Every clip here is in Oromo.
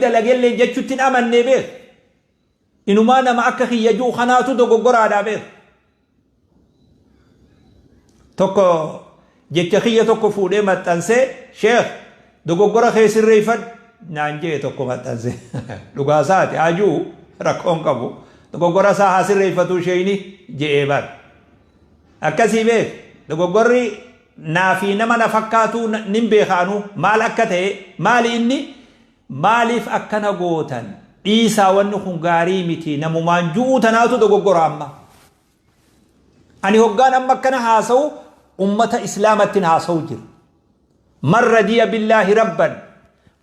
dalagellee jechutti hin amannee beek. Inumaa nama akka kiyya ji'u kanaatu dogoggoraadhaa beek. Tokko jecha kiyya tokko fuudhee maxxansee, "Sheekh, dogoggora kee sirreeffadhu," naan jee tokko maxxansee. Dhugaa isaati haa ji'u, rakkoon qabu. Dogoggora isaa haa sirreeffatu sheeyni je'ee bar. Akkasii beek, dogoggorri naa fi nama na fakkaatuu nin beekaanu maal akka ta'e. Maali inni? Maaliif akkana gootan? Dhiisaa, wanni kun gaarii miti namumaan ju'uu tanaatu dogoggora. Amma ani hoggaan amma akkana haasa'u ummata islaamattin haasa'u jira. من رضي بالله ربا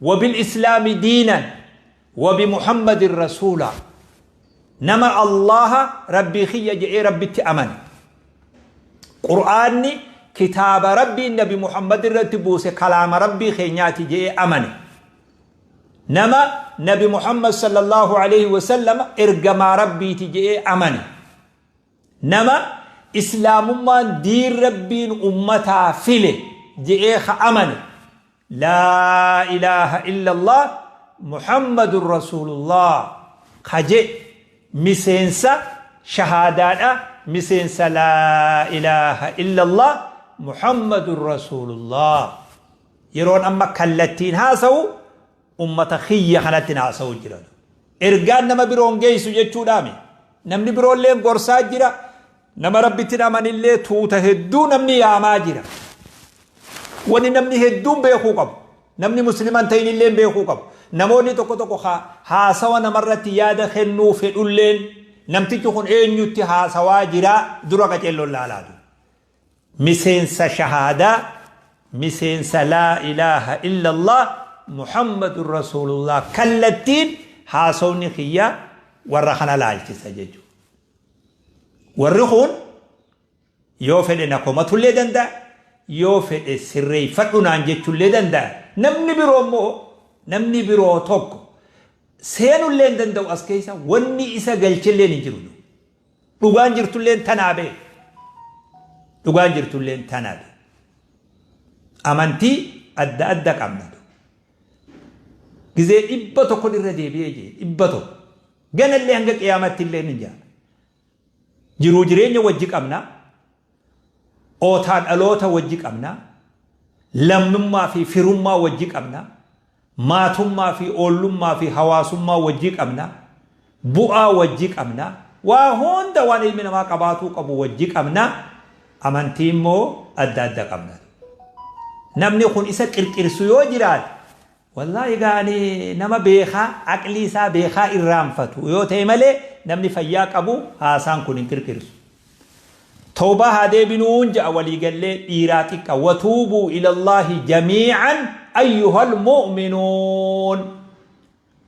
وبالإسلام دينا وبمحمد رسولا، nama Allaha rabbii kiyya jedhee rabbitti amane, Qur'aanni kitaaba rabbii Nabi Muhammad irratti buuse kalaama rabbii keenyaati jedhee amane, nama Nabi Muhammad صلى الله عليه وسلم ergamaa rabbiiti jedhee amane, nama islaamummaan diin rabbiin ummataa file jedhee ka amane, لا إله إلا الله محمد رسول الله ka jedhe, miseensa shahaadaadha, miseensa لا إله إلا الله محمد رسول الله. Yeroon amma kallattiin haasa'u ummata kiyya kanatti haasa'u jira. Ergaan nama biroon geessu jechuudhaami. Namni biroollee gorsaa jira. Nama rabbitti amanillee tuuta hedduu namni yaamaa jira. Wani namni hedduun beekuu qabu, namni musliman ta'inillee beekuu qabu, namoonni tokko tokko haasawa namarratti yaada kennuu fedhulleen, namtichi kun eenyutti haasawaa jira dura qaceelloon laalaatu. Miseensa shahaadaa, miseensa لا إله إلا الله محمد رسول الله, kallattiin haasawni kiyya warra kana laalchisa jechuudha. Warri kun yoo fedhe na komatullee danda'a, yoo fedhe sirreeffadhu naan jechuullee danda'a. Namni biroo immoo, namni biroo tokko seenullee hin danda'u as keessa, wanni isa galchillee hin jiru. Dhugaan jirtullee tanaa bee. Dhugaan jirtullee tanaa bee. Amantii adda adda qabna. Gizee 100 irra deebi'ee jee, 100. Ganallee hanga qiyaamatti illee ni jira. Jiruu jireenya wajji qabna. Ootaa dhaloota wajji qabna. Lammummaa fi firummaa wajji qabna. Maatummaa fi oollummaa fi hawaasummaa wajji qabna. Bu'aa wajji qabna. Waa hunda waan ilmi namaa qabaatuu qabu wajji qabna. Amantii immoo adda adda qabna. Namni kun isa qirqirsu yoo jiraate, wallaahi gaanii nama beekaa, aqlii isaa beekaa irraanfatu yoo ta'e malee, namni fayyaa qabu haasaan kun hin qirqirsu. Tawbaa haa deebinuun ja'a waliigallee dhiiraa xiqqa. وتوبوا إلى الله جميعا أيها المؤمنون.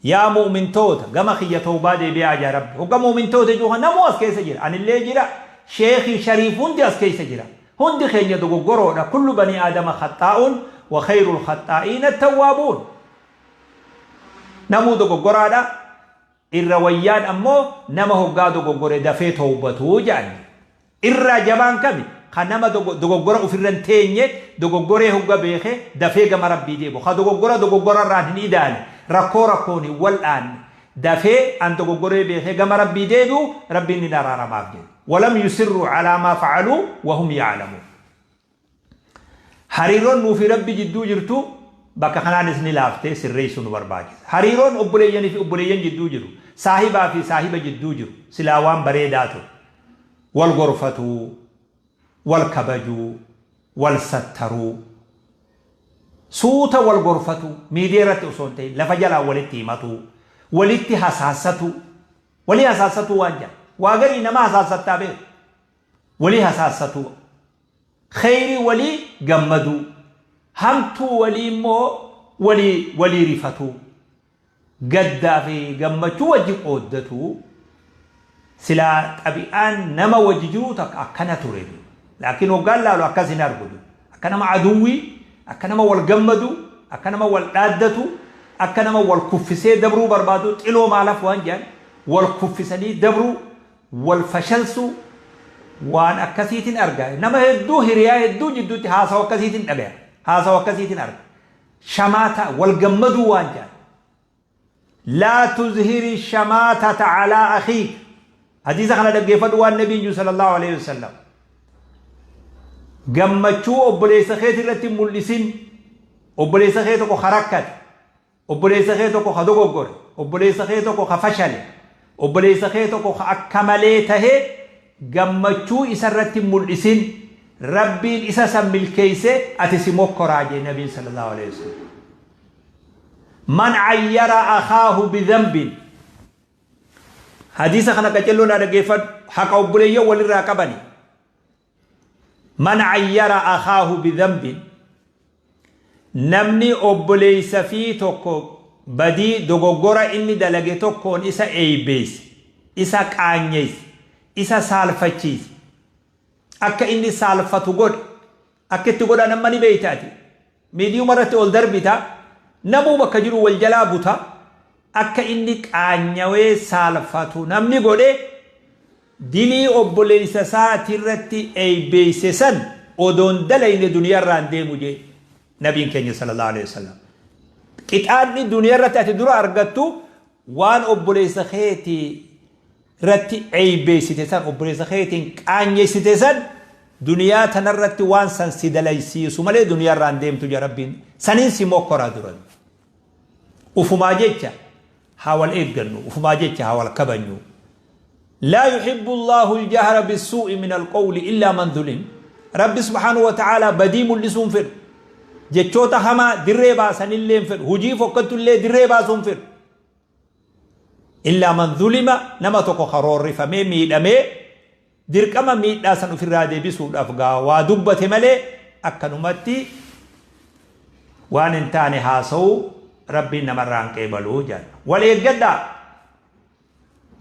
Yaa mu'mintoota, gama kiyya tawbaa deebi'aa jaa rabbi. Hogga mu'mintoota jechuun namuu as keessa jira. Anillee jira. Sheekii shariif hundi as keessa jira. Hundi keenya dogoggoroodha. كل بني آدم خطاء وخير الخطائين التوابون. Namuu dogoggoraadha. Irra wayyaan ammoo nama hoggaa dogoggore dafee tawbatuu jedhan. Irraa jabaan kami? Ka nama dogoggora ofirra hin teenye, dogoggoree hogga beekee dafee gama rabbii deebu. Ka dogoggora dogoggora irraan hin idaane, rakkoo rakkoon hin wal'aanne, dafee an dogoggoree beekee gama rabbii deebi'u, rabbiin ni araaramaaf jedhe. ولم يصروا على ما فعلوا وهم يعلمون. Hariiroon nuufi rabbi jidduu jirtu bakka kanaanis ni laaftee sirreessuu nu barbaachisa. Hariiroon obboleeyyanii fi obboleeyyan jidduu jiru, saahibaa fi saahiba jidduu jiru silaa waan bareedaa ture. Wal gorfatuu, wal kabajuu, wal sattaruu, suuta wal gorfatuu, miidiyaa irratti osoo hin ta'in lafa jalaan walitti himatuu, walitti hasaassatuu, walii hasaassatuu waan jedha. Waa garii nama hasaasattaa beeku. Walii hasaassatuu. Kheyrii walii gammaduu. Hamtuu walii immoo walii rifatuu. Gaddaa fi gammachuu wajji qooddatuu. Silaa xabi'aan nama wajji jiruu takka akkana ture. Laakiin hoggaan laalu akkas hin argu. Akka nama aduwwii, akka nama wal gammadu, akka nama wal dhaaddatu, akka nama wal kuffisee dabruu barbaadu, xiloo maalaf waan jedhan wal kuffisanii dabruu, wal fashalsuu waan akkasiitiin arga. Nama hedduu, hiriyaa hedduu jidduutti haasawa akkasiitiin dhagaya. Haasawa akkasiitiin arga. Shamaa ta'a, wal gammaduu waan jedhan. Laa tuzhiri shamaatata alaa akhiik. Hadiisa kana dhaggeeffadhu waan nabiin jiru sallallahu alaihi wasallam. Gammachuu obboleessa keeti irratti hin mul'isin. Obboleessa kee tokko ka rakkate, obboleessa kee tokko ka dogoggore, obboleessa kee tokko ka fashale, obboleessa kee tokko ka akka malee tahe gammachuu isa irratti hin mul'isin. Rabbiin isa san milkeeyse ati si mokkoraa jee nabiin sallallahu alaihi wasallam. Man ayyara akhaahu bidhanbin. Hadiisa kana qacelloo naa dhaggeeffadhu. Haqa obboleeyyan walirraa qabani. Man ayyara akhaahu bidhanbin. Namni obboleeysa fi tokko badii dogoggora inni dalage tokkoon isa eeybeeyse, isa qaanyeyse, isa saalfachiise, akka inni saalfatu godhe, akka itti godhan amma ni beeyta ati. Miidiyuma irratti ol darbita, namuu bakka jiru wal jalaa buta, akka inni qaanyawee saalfatu namni godhe dilii obboleeysa isaatirratti eeybeeyse san odoon dalayne duniyarraa hin deemu jee nabiin keenya sallallahu alaihi wasallam. Qixaanni duniyarratti ati dura argattu waan obboleessa keetii irratti eeybeessite san, obboleessa keetiin qaanyessite san, duniyaa tanarratti waan san si dalaysiisu malee duniyaarraa hin deemtu jaa Rabbiin. Saniin si mokkoraa duran. Ufumaa jecha haa wal eeggannu, ufumaa jecha haa wal kabajnu. Laa yuhibbu Allahu al-jahra bis-suu'i min al-qawli illaa man zulim. Rabbi subhaanahu wa ta'aalaa badii mul'isuu hin fedhu. Jechoota hamaa dirree baasanillee hin fedhu. Hujii fokkattu illee dirree baasuu hin fedhu. Illaa man zulima, nama tokko ka roorrifamee miidhamee dirqama miidhaa san ofirraa deebisuudhaaf gaa waa dubbate malee akkanumatti waan hin taane haasa'uu Rabbiin namarraa hin qeebalu jedha. Wal eeggadhaa.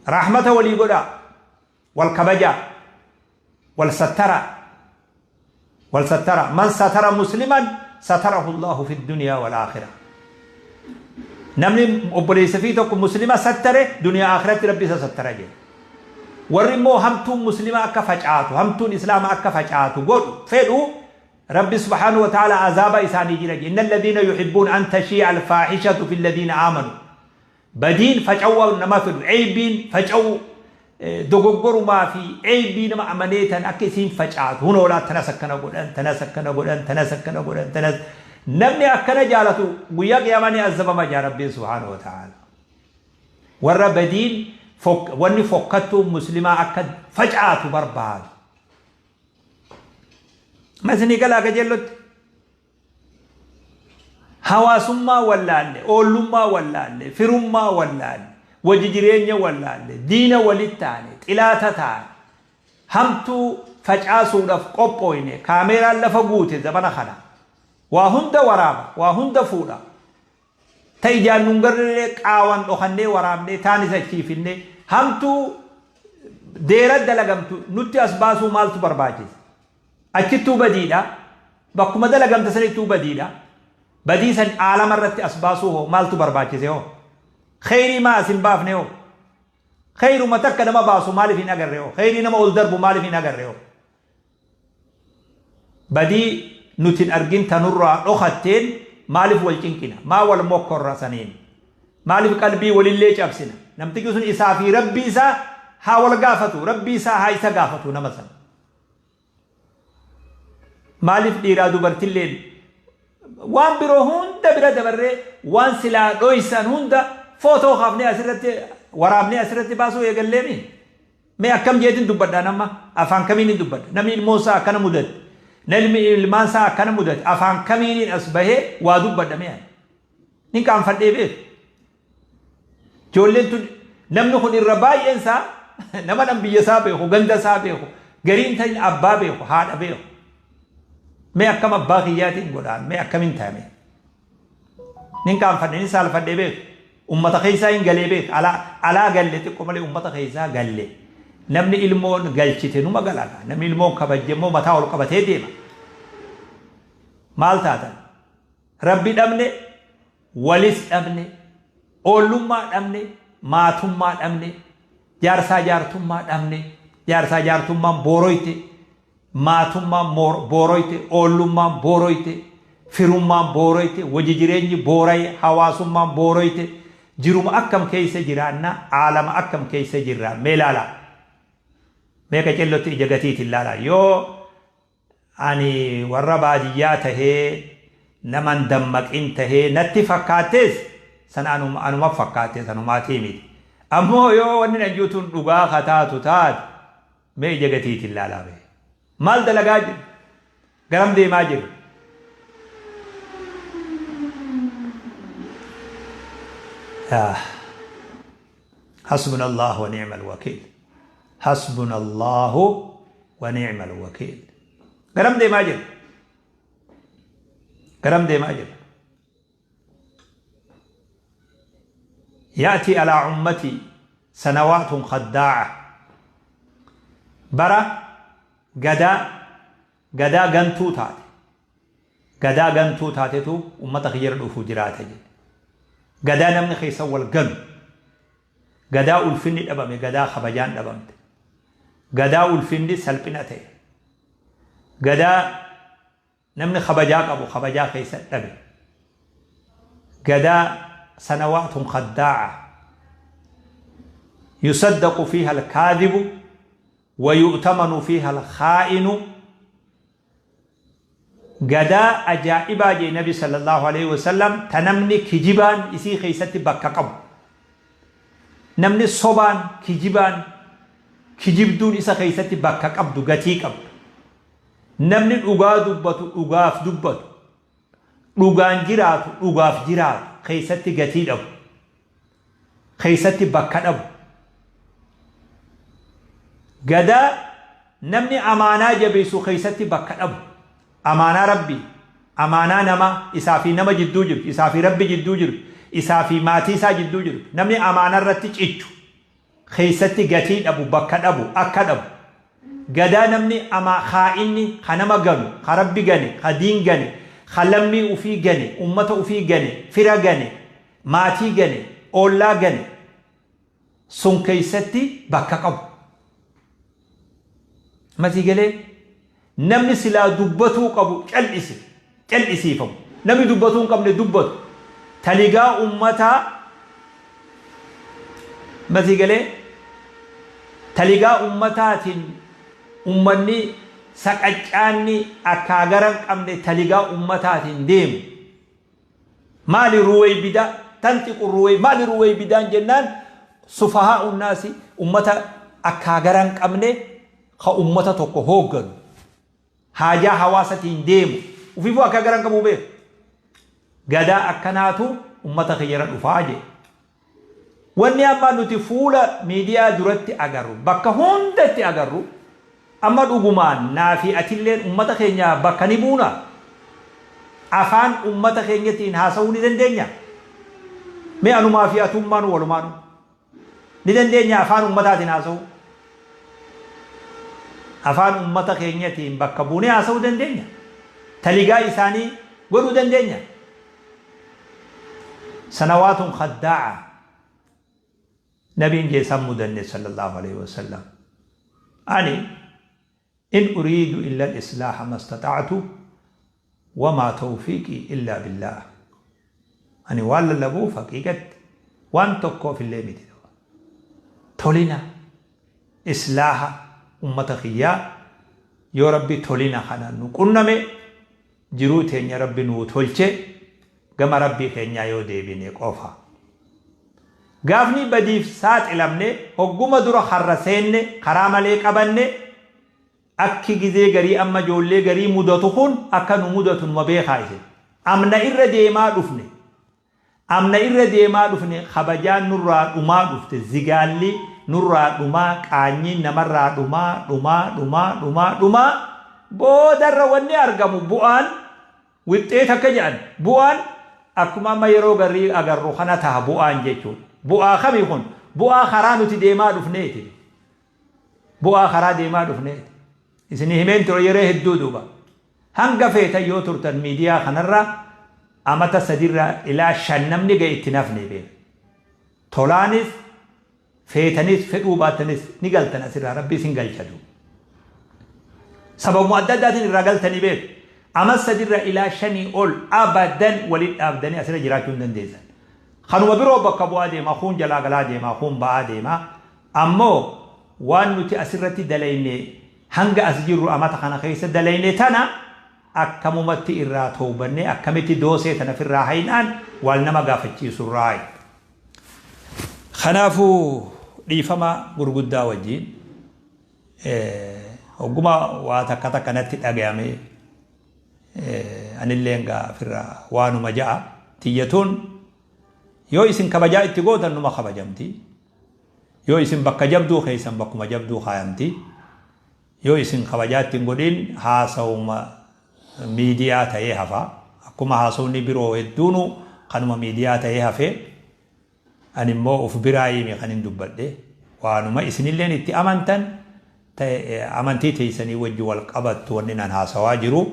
Rahmata walii godhaa. Wal kabajaa. Wal sattaraa. Wal sattara. Man satara musliman satarahu Allahu fi dunyaa wal aakhira. Namni obboleessa fi tokko muslima sattare duniyaa akhiratti Rabbi isa sattara jedhe. Warri immoo hamtuun muslima akka facaatu, hamtuun islaama akka facaatu godhu fedhu Rabbi subhaanahu wa ta'ala azaaba isaanii jira jedhe. Inna alladhiina yuhibbuun an tashii'a alfaahishatu fi alladhiina aamanu. Badiin faca'uu nama fedhu, eybiin faca'uu, dogoggorumaa fi eybii nama amanee tan akka isiin facaatu, hunoo laa tanas akkana godhan, tanas akkana godhan, tanas akkana godhan, tanas namni akkana jaalatu guyyaa qiyaamaa ni azabama jaa Rabbiin subhaanahu wa ta'ala. Warra badiin wanni fokkattuun muslimaa akka facaatu barbaadu. Ma isinii galaa qajeellotti? Hawaasummaa wallaalle, oollummaa wallaalle, firummaa wallaalle, wajji jireenya wallaalle, diina walitti taane, xilaata taane, hamtuu facaasuudhaaf qophooyne, kaameeraan lafa guute zamana kana. Waa hunda waraaba, waa hunda fuudha. Ta ijaan nun garrellee qaawan dhokannee waraabnee taanis achii finnee hamtuu deera dalagamtu nutti as baasuu maaltu barbaachise? Achittuu badiidha. Bakkuma dalagamte sanittuu badiidha. Badii san aalama irratti as baasuu hoo maaltu barbaachise hoo? Kheyrii maa as hin baafne hoo? Kheyruma takka nama baasu maaliif hin agarre hoo? Kheyrii nama ol darbu maaliif hin agarre hoo? Badii nuti hin argin tanurraa dhokatteen maaliif wal cinqina? Maa wal mokkorra saniin? Maaliif qalbii walillee cabsina? Namtichi sun isaa fi Rabbii isaa haa wal gaafatu. Rabbii isaa haa isa gaafatu nama san. Maaliif dhiiraa dubartilleen waan biroo hunda bira dabarree waan silaa dhoysan hunda footoo kaafnee asirratti waraabnee asirratti baasuu eegalleemi? Mee akkam jeetin dubbadha nama afaan kamiinin dubbadha? Namni ilmoon isaa akkana mudate, namni ilmaan isaa akkana mudate afaan kamiinin as bahee waa dubbadha mee ani? Nin qaanfadhee beeku. Ijoolleen tun namni kun irra baay'een isaa nama nan biyya isaa beeku, ganda isaa beeku, gariin ta'in abbaa beeku, haadha beeku. Mee akkam abbaa kiyyaatiin godhaan, mee akkamiin taame? Nin qaanfadhe, nin saalfadhee beeku. Ummata keessaa hin galee beeku. Alaa, alaa galle xiqqoo malee ummata keessaa galle. Namni ilmoon galchite numa galaga. Namni ilmoon kabajje immoo mataa ol qabatee deema. Maal taatan? Rabbi dhabne, walis dhabne, oollummaa dhabne, maatummaa dhabne, jaarsaa jaartummaa dhabne, jaarsaa jaartummaan booroyte, maatummaan booroyte, oollummaan booroyte, firummaan booroyte, wajji jireenyi booraye, hawaasummaan booroyte. Jiruma akkam keessa jiraanna, aalama akkam keessa jirra mee laalaa. Mee qacellotti ija gatiitiin laalaa. Yoo ani warra baadiyyaa tahee naman dammaqin tahee natti fakkaattees san anuma anuma fakkaatte sanumaatii miti. Ammoo yoo wanni nan jiru tun dhugaa ka taatu taate mee ija gatiitiin laalaa mee. Maal dalagaa jirra? Garam deemaa jirra? Hasbuna Allah wa ni'mal wakiil. Hasbuna Allahu wa ni'mal wakiil. Garam deemaa jirra? Garam deemaa jirra? Ya'tii alaa ummatii sanawaatun khaddaa'a. Bara gadaa gadaa gantuu taate gadaa gantuu taatetu ummata kiyyarra dhufu jiraata jedhe. Gadaa namni keessa wal ganu, gadaa ulfinni dhabame, gadaa kabajaan dhabamte, gadaa ulfinni salphina ta'e, gadaa Namni kabajaa qabu kabajaa keessa dhabe. Gadaa sanawaatun khaddaa'a. Yusaddaqu fiiha alkaadhibu wa yu'tamanu fiiha alkhaa'inu. Gadaa ajaa'ibaa jee Nabi sallallahu alaihi wasallam ta namni kijibaan isii keessatti bakka qabu. Namni sobaan kijibaan kijibduun isa keessatti bakka qabdu gatii qabdu. Namni dhugaa dubbatu dhugaaf dubbatu, dhugaan jiraatu dhugaaf jiraatu keessatti gatii dhabu, keessatti bakka dhabu. Gadaa namni amaanaa jabeessu keessatti bakka dhabu. Amaanaa Rabbii, amaanaa namaa, isaa fi nama jidduu jirtu, isaa fi Rabbi jidduu jirtu, isaa fi maatii isaa jidduu jirtu. Namni amaanaa irratti cichu keessatti gatii dhabu, bakka dhabu, akka dhabu. Gadaa namni amaa khaa'inni, ka nama ganu, ka Rabbi gane, ka diin gane, ka lammii ufii gane, ummata ufii gane, fira gane, maatii gane, oollaa gane, sun keessatti bakka qabu. Masii galee? Namni silaa dubbatuu qabu cal'ise, cal'isiifamu. Namni dubbatuu hin qabne dubbatu. Taligaa ummataa masii galee? Taligaa ummataatiin ummanni saqaccaanni akkaa gara hin qabne taligaa ummataatiin deemu. Maali ruweybidaa? Tanxiqu ruwey maali ruweybidaan jennaan sufahaa'u naasi ummata akkaa gara hin qabne ka ummata tokko hoogganu. Haajaa hawaasatiin deemu. Ufiifuu akkaa gara hin qabu beeku. Gadaa akkanaatu ummata kiyyarra dhufaa jedhe. Wanni amma nuti fuula miidiyaa duratti agarru, bakka hundatti agarru, amma dhugumaan naa fi atilleen ummata keenya bakka ni buuna? Afaan ummata keenyatiin haasa'uu ni dandeenya? Mee anumaa fi atummaanu walumaanu ni dandeenya afaan ummataatiin haasa'uu? Afaan ummata keenyatiin bakka buunee haasa'uu dandeenya? Taligaa isaanii godhuu dandeenya? Sanawaatun khaddaa'a Nabiin jee san mudanne sallallahu aleyhi wasallam ani in uriidu illa al-islaaha mastaxa'tu wamaa tawfiiqii illaa billaah ani waan lallabuuf haqiiqatti waan tokkoof illee miti tolina islaaha ummata kiyyaa yoo Rabbi tolina kana nu qunname Jiruu teenya Rabbi nuu tolche gama Rabbii keenyaa yoo deebine qofa. Gaafni badiif saaxilamne hogguma dura karra seenne karaa malee qabanne akki gizee garii amma ijoollee garii mudatu kun akka nu mudatu numa beekaa isin. Amna irra deemaa dhufne Amna irra deemaa dhufne kabajaan nurraa dhumaa dhufte zigaalli nurraa dhumaa qaanyiin namarraa dhumaa dhumaa dhumaa dhumaa dhumaa boodarra wanni argamu bu'aan wixxeet akka jedhan bu'aan akkuma amma yeroo garii agarru kana taha bu'aan jechuudha. Bu'aa kami kun? Bu'aa karaa nuti deemaa dhufneeti. Bu'aa karaa deemaa dhufneeti. Isinii himeen ture yeroo hedduu duuba. Hanga feetan yoo turtan miidiyaa kanarra amata sadirra ilaa 5 namni gahe itti hin hafne beeka. Tolaanis feetanis fedhuu baattanis ni galtan asirraa rabbi isin galcha duuba. Sababuma adda addaatiin irraa galtanii beeku. Ama sadirra ilaa shanii ol abadan walit dhaabdanii asirra jiraachuu hin dandeessan. Kanuma biroo bakka bu'aa deema, kuun jalaa galaa deema, kuun ba'aa deema. Ammoo waan nuti asirratti dalayne, hanga as jirru amata kana keessa dalayne tana akkamumatti irraa towbannee, akkamitti doosee tana firraa haynaan waal nama gaafachiisurraayi. Kanaafuu dhiifama gurguddaa wajjiin, hogguma waa takka takka natti dhagayame, anilleen gaa firraa waanuma ja'a. Tiyyatuun yoo isin kabajaa itti gootan numa kabajamti, yoo isin bakka jabduu keessan bakkuma jabduu kaayamti, yoo isin kabajaa itti hin godhin haasawuma miidiyaa ta'ee hafa. Akkuma haasawni biroo hedduunu kanuma miidiyaa ta'ee hafe. Ani immoo uf biraayimi kanin dubbadhe, waanuma isinilleen itti amantan, amantii teessanii wajji wal qabattu. Wanni an haasawaa jiru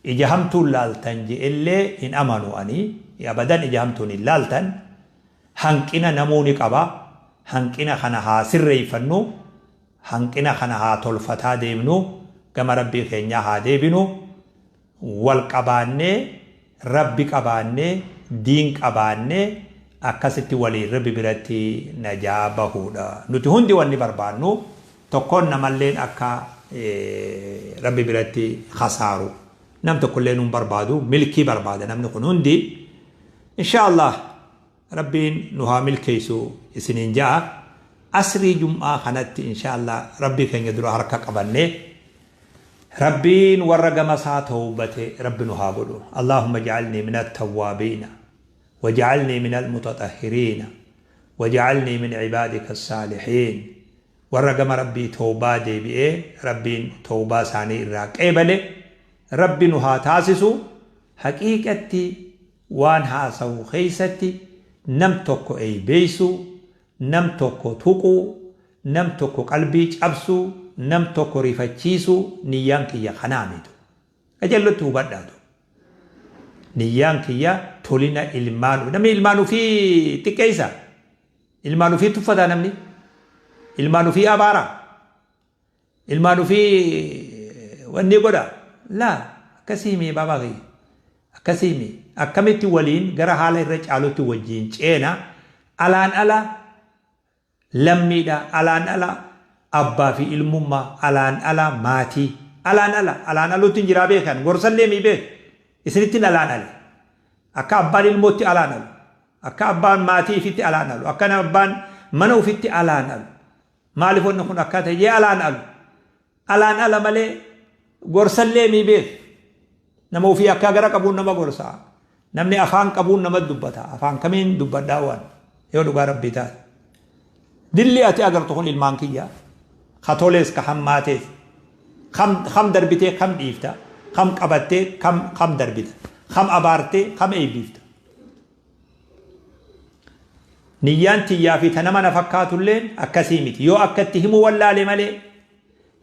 ija hamtuun laaltan je'ellee hin amanu. Ani abadan ija hamtuun hin laaltan. Hanqina namuu ni qaba. Hanqina kana haa sirreeyfannu, hanqina kana haa tolfataa deemnu, gama Rabbii keenyaa haa deebinu. Wal qabaannee, Rabbi qabaannee, diin qabaannee, akkasitti waliin Rabbi biratti najaa bahuudha nuti hundi wanni barbaannu. Tokkoon namalleen akka Rabbi biratti khasaaru nam tokkollee nun barbaadu. Milkii barbaada namni kun hundi. Insha Allah Rabbiin nu haa milkeessu isiniin ja'a. Asrii jum'aa kanatti insha Allah Rabbii keenya dura harka qabannee, Rabbiin warra gama isaa tawbate Rabbi nu haa godhu. Allahumma ij'alnii min at-tawwaabiina waj'alnii min al-mutatahhiriina waj'alnii min ibaadika as-saalihiin. Warra gama Rabbii tawbaa deebi'ee Rabbiin tawbaa isaanii irraa qeebale Rabbi nu haa taasisu. Haqiiqatti waan haasawu keessatti nam tokko eybeessuu, nam tokko tuquu, nam tokko qalbii cabsuu, nam tokko rifachiisuu niyyaan kiyya kanaa mitu. Qacellotti hubadhaatu. Niyyaan kiyya tolina ilmaan. Namni ilmaan ufii xiqqeessa, ilmaan ufii tuffataa, namni ilmaan ufii abaara, ilmaan ufii wanni godha. Laa, akkasii mii baabaa kiyya, akkasii mii. Akkamitti waliin gara haala irra caalutti wajjiin ceena? Alaan ala lammiidha, alaan ala abbaa fi ilmummaa, alaan ala maatii, alaan ala alaan aluutti hin jiraa beekan. Gorsallee mii beek isinittiin alaan ale. Akka abbaan ilmootti alaan alu, akka abbaan maatii ifitti alaan alu, akka abbaan mana ufitti alaan alu, maaliif wanni kun akka ta'e jee alaan alu. Alaan ala malee gorsallee mii beek. Nama ofii akka gara qabuun nama gorsaa, namni afaan qabuun nama dubbata. Afaan kamiin dubbadhaa? Waan yoo dhugaa Rabbii taate, dilli ati agartu kun ilmaan kiyya, ka tolees ka hammaatees, kam kam darbitee kam dhiifta, kam qabattee kam kam darbita, kam abaartee kam eebbifta? Niyyaan tiyyaa fi ta nama na fakkaatulleen akkasii miti. Yoo akkatti himu wallaale malee,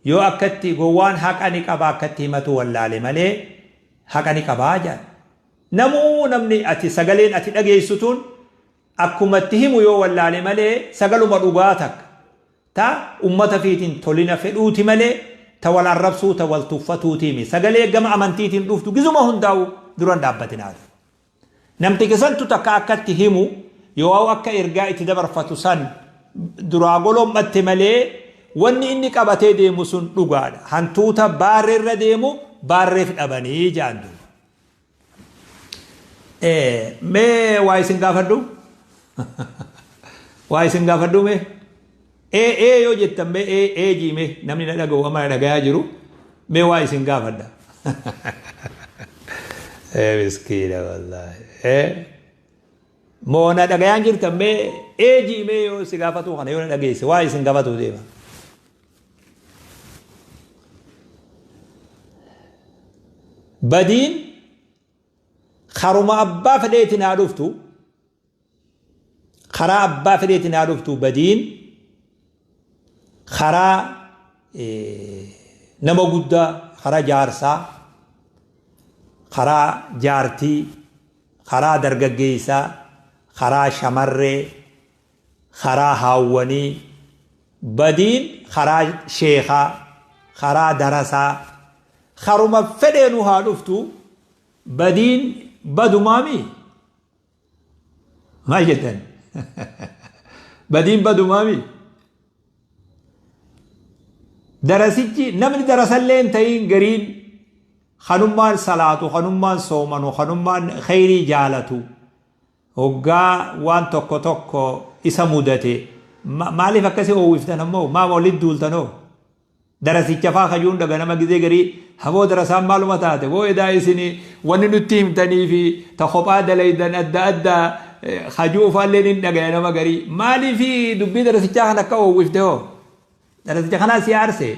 yoo akkatti gowwaan haqa ni qaba akkatti himatu wallaale malee, haqa ni qabaa jedhan. Namuu, namni ati sagaleen ati dhageessu tun akkuma itti himu yoo wallaale malee, sagaluma dhugaa takka ta ummata fiitiin tolina fedhuuti malee ta wal arrabsuu, ta wal tuffatuutiimi. Sagalee gama amantiitiin dhuftu gizuma hundaa'u duran dhaabbatinaatu. Namticha santu takka akkatti himu yoo akka ergaa itti dabarfatu san duraa golom'atte malee, wanni inni qabatee deemu sun dhugaadha. Hantuuta baarreerra deemu baarreef dhabanii ja'an duuba. Mee waa isin gaafadhu? Waa isin gaafadhu mee? Ee ee yoo jettan, mee ee ee jii. Mee namni na dhaga'u, amma na dhagayaa jiru, mee waa isin gaafadha. Ee miskiina wallaahi. Ee moo na dhagayaan jirtan? Mee ee jii mee, yoo si gaafatu kana yoo na dhageesse, waa isin gaafatu deema. Badiin karuma abbaa fedheetiin haa dhuftu, karaa abbaa fedheetiin haa dhuftu, badiin karaa nama guddaa, karaa jaarsaa, karaa jaartii, karaa dargaggeessaa, karaa shamarree, karaa haawwanii, badiin karaa sheekaa, karaa darasaa, karuma fedheenu haa dhuftu, badiin badumaami. Maal jettan? Badiin badumaami. Darasichi namni darasallee hin ta'iin gariin kanummaan salaatu, kanummaan soomanu, kanummaan kheyrii jaalatu hoggaa waan tokko tokko isa mudate maaliif akkasi oowwiftan ammoo maa walitti duultanoo? Darasicha faa kajuun dhaga nama gizee garii haboo darasaan maaluma taate boo edaa isin wanni nutti himtanii fi ta kophaa dalaydan adda addaa kajuu faalleen hin dhagaya nama garii maaliif dubbii darasichaa kan akka oowwifte hoo darasicha kanaa si aarse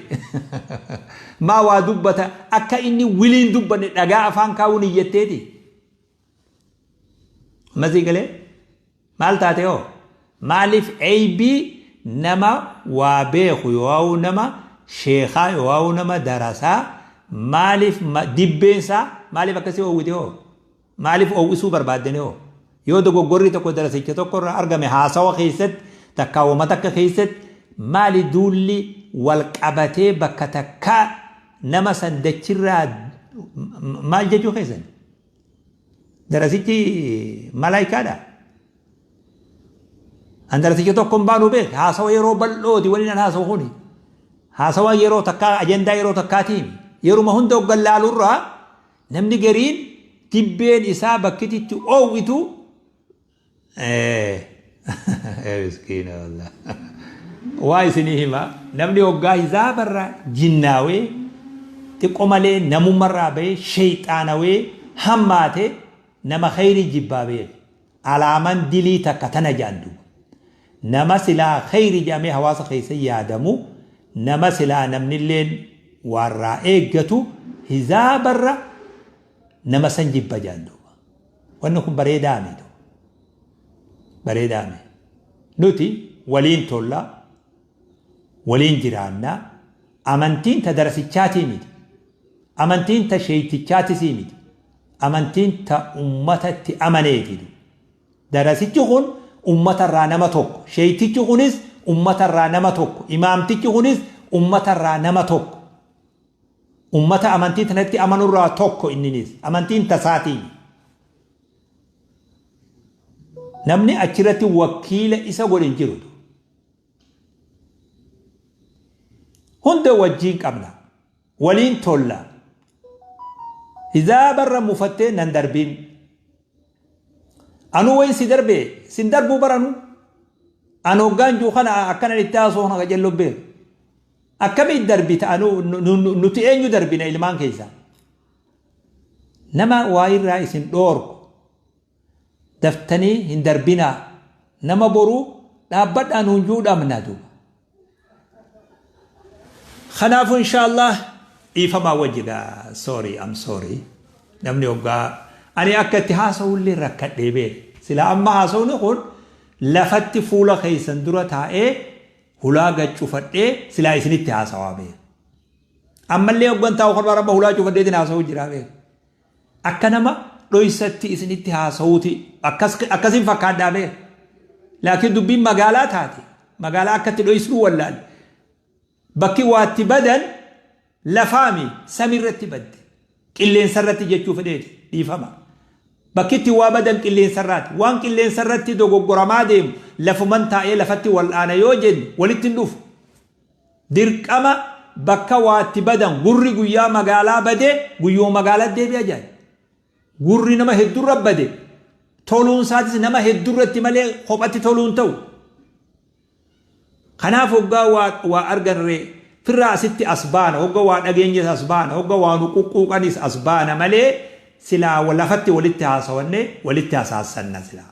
maa waa dubbata akka inni wiliin dubbanne dhagaa afaan kaa'uun iyyatteeti Amma sii galee? Maal taate hoo? Maaliif eybii nama waa beeku yoo'uu nama sheekaa yoo'uu nama darasaa maaliif dibbeen isaa maaliif akkasii oowwite hoo? Maaliif oowwisuu barbaaddani hoo? Yoo dogoggorri tokko darasicha tokko irraa argame haasawa keessatti takkaa wama takka keessatti maali duulli wal qabatee bakka takkaa nama san dachirraa maal jechuu keessan? Darasichi malaayikaadha. An darasicha tokko hin baanu beek haasawa yeroo bal'ooti waliin an haasawu kuni. Haasawa yeroo takkaa ajandaa yeroo takkaatiin yeruma hunda hoggan laalurraa namni gariin dibbeen isaa bakkititti oowwitu Miskiina wallah. Waa isinii hima namni hoggaa hizaabarraa jinnaawee xiqqo malee namummarraa bahee sheeyxaanawee hammaate nama kheyrii jibbaa beeki. Alaaman dilii takka tana jedhan duuba. Nama silaa kheyrii jedhamee hawaasa keessa yaadamu nama silaa namnilleen waarraa eeggatu hizaabarra nama san jibba jedhan duuba. Wanni kun bareedaa miti. Bareedaa miti. Nuti waliin tolla, waliin jiraanna. Amantiin ta darasichaatii miti. Amantiin ta sheeytichaatisii miti. Amantiin ta ummatatti amaneeti. Darasichi kun ummatarraa nama tokko. Sheeytichi kunis ummatarraa nama tokko. Imaamtichi kunis ummatarraa nama tokko. Ummata amantii tanatti amanurraa tokko inninis. Amantiin tasaatii. Namni achirratti wakiila isa godhe hin jiru. Hunda wajjiin qabna. Waliin tolla. Hizaabarra mufattee nan darbiin. Anuu wayin si darbee sin darbuu baranu. An hoggaan jiru kana akkanan itti haasoo kana qajeelloo beeku. Akkamiin darbita anuu nuti eenyu darbina ilmaan keessaa. Nama waa irraa isin dhoorku daftanii hin darbinaa nama boruu dhaabbadhaa nuun juu dhabna duuba. Kanaafuu inshaallah dhiifamaa wajji gaa sorry I'm sorry namni hoggaa ani akka itti haasa'ullee rakkadhee beeka sila amma haasa'uun kun lafatti fuula keessan dura taa'ee hulaa gad cufadhee silaa isinitti haasawaa beeka. Ammallee hoggan taa'u kan amma hulaa cufadheetiin haasa'uu jira beeka. Akka nama dhoysatti isinitti haasa'uuti akkas akkasiin fakkaadhaa beeka. Laakiin dubbiin magaalaa taate magaalaa akkatti dhoysnuu wallaalle. Bakki waatti badan lafaami samiirratti badde. Qilleensarratti jechuu fedheeti dhiifama. Bakki itti waa badan qilleensarraati. Waan qilleensarratti dogoggoramaa deemu lafuman taa'ee lafatti wal'aana yoo jenne walitti hin dhufu. Dirqama bakka waa itti badan gurri guyyaa magaalaa bade guyyuma magaalaa deebi'a jedhan. Gurri nama heddurra bade toluun isaatis nama heddurratti malee kophatti toluun ta'u. Kanaaf hoggaa waa waa arganree firraa asitti as baana hogga waa dhageenyes as baana hogga waa nu quqquuqanis as baana malee silaa lafatti walitti haasawanne walitti hasaassanna silaa.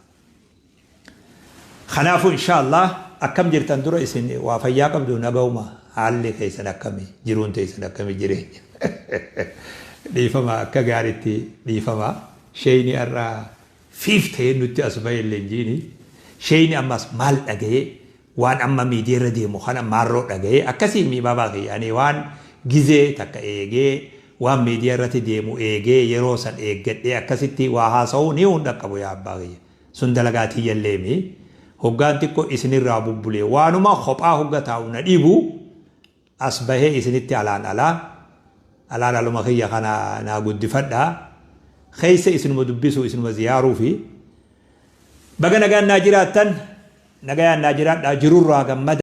Kanaafuu inshaallah akkam jirtan dura isin waa fayyaa qabdu nagahuma haalli keessan akkami jiruun teessan akkami jireenya dhiifama akka gaaritti dhiifama sheeyni har'a fiif ta'ee nutti as ba'e illee hin jiini sheeyni ammas maal dhaga'ee waan amma miidiyaa irra deemu kana maarroo dhaga'ee akkasii mi baabaa kiyya ani waan gizee takka eegee waan miidiyaa irratti deemu eegee yeroo san eeggadhee akkasitti waa haasa'uu ni hun dhaqqabu yaa abbaa kiyya sun dalagaa tiyyallee mi hoggaan xiqqoo isinirraa bubbulee waanuma kophaa hogga taa'u na dhibu as bahee isinitti alaan alaa alaan aluma kiyya kana naa guddifadha keessa isinuma dubbisu isinuma ziyaaruufi. Baga nagaan naa jiraattan, nagayaan naa jiraadhaa, jirurraa gammada.